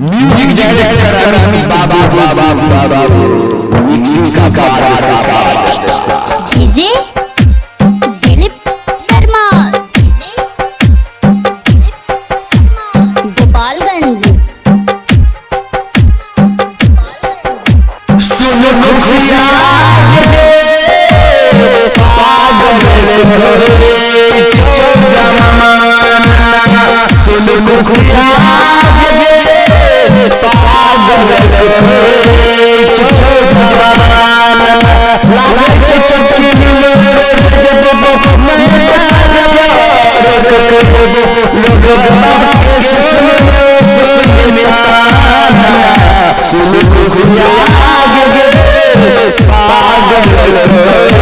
Music director Amit बाबू बाबू बाबू, मिक्सिंग का बादशाह। DJ Dilip Sharma, DJ Dilip Sharma, Gopalganj. सुन खुशियाँ पागल होए छो जमाना, सुन खुशियाँ पागल होए छो जमाना। लागे चुटकी जब मैं लोग सुन सुन सुन खुशियाँ पागल होए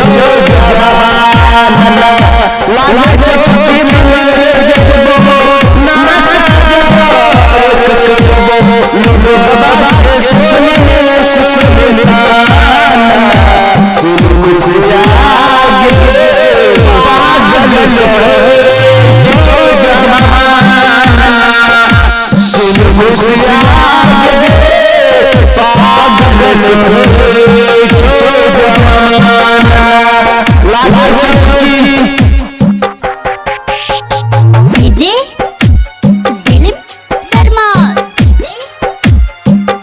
छो जमाना। लागे चुटकी जब DJ Dilip Sharma, DJ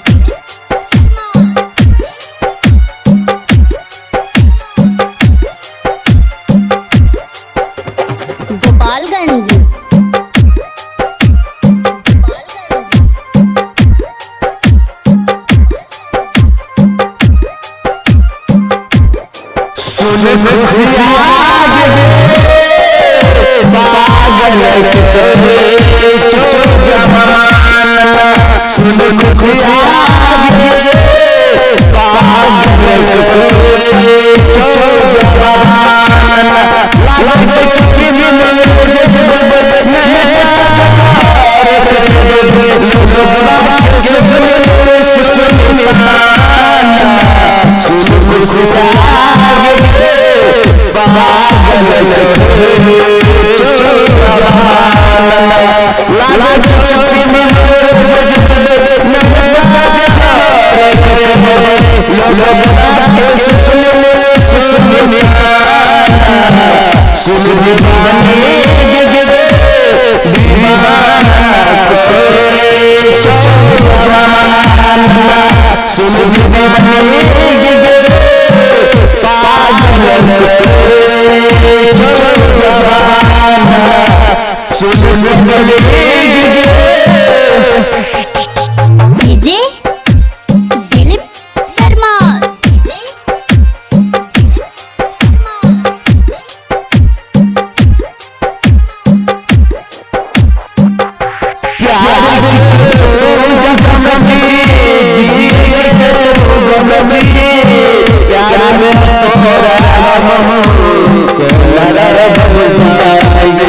Dilip Sharma, Gopalganj. Gopalganj. सुन खुशियाँ पागल होए छो जमाना, सुन खुशियाँ पागल होए छो जमाना। लागे चुटकी DJ Dilip Sharma, DJ Dilip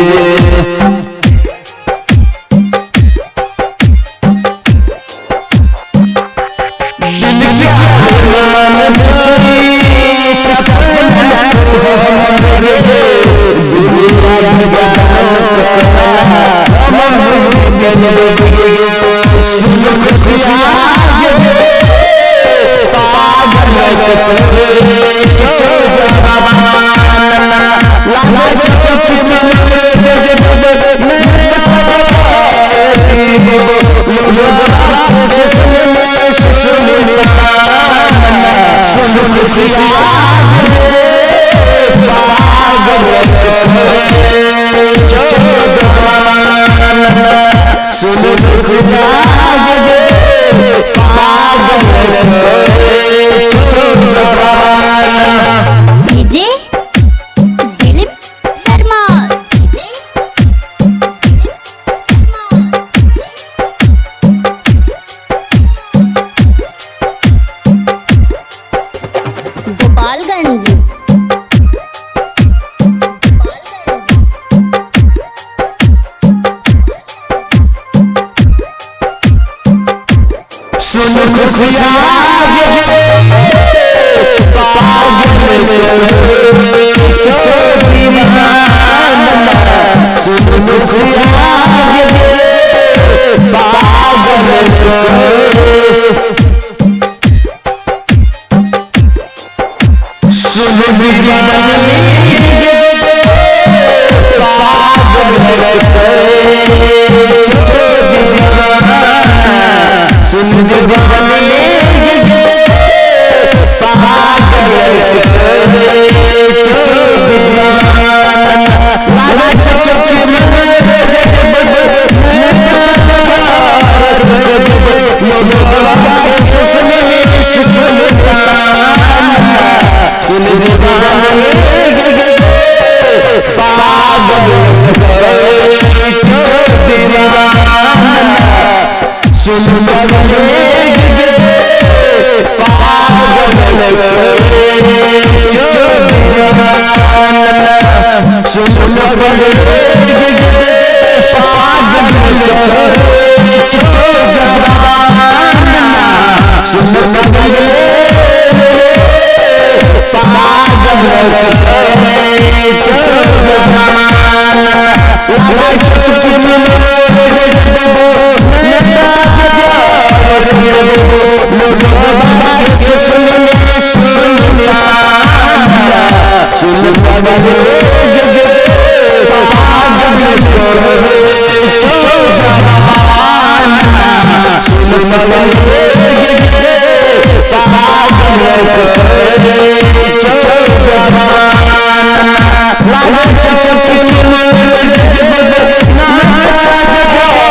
Sharma, DJ Dilip Sharma, DJ Dilip Sharma, Gopalganj. Gopalganj. सुन खुशियाँ दीवानी पागल कहै छौ दीवाना, सुन दीवानी पागल कहै।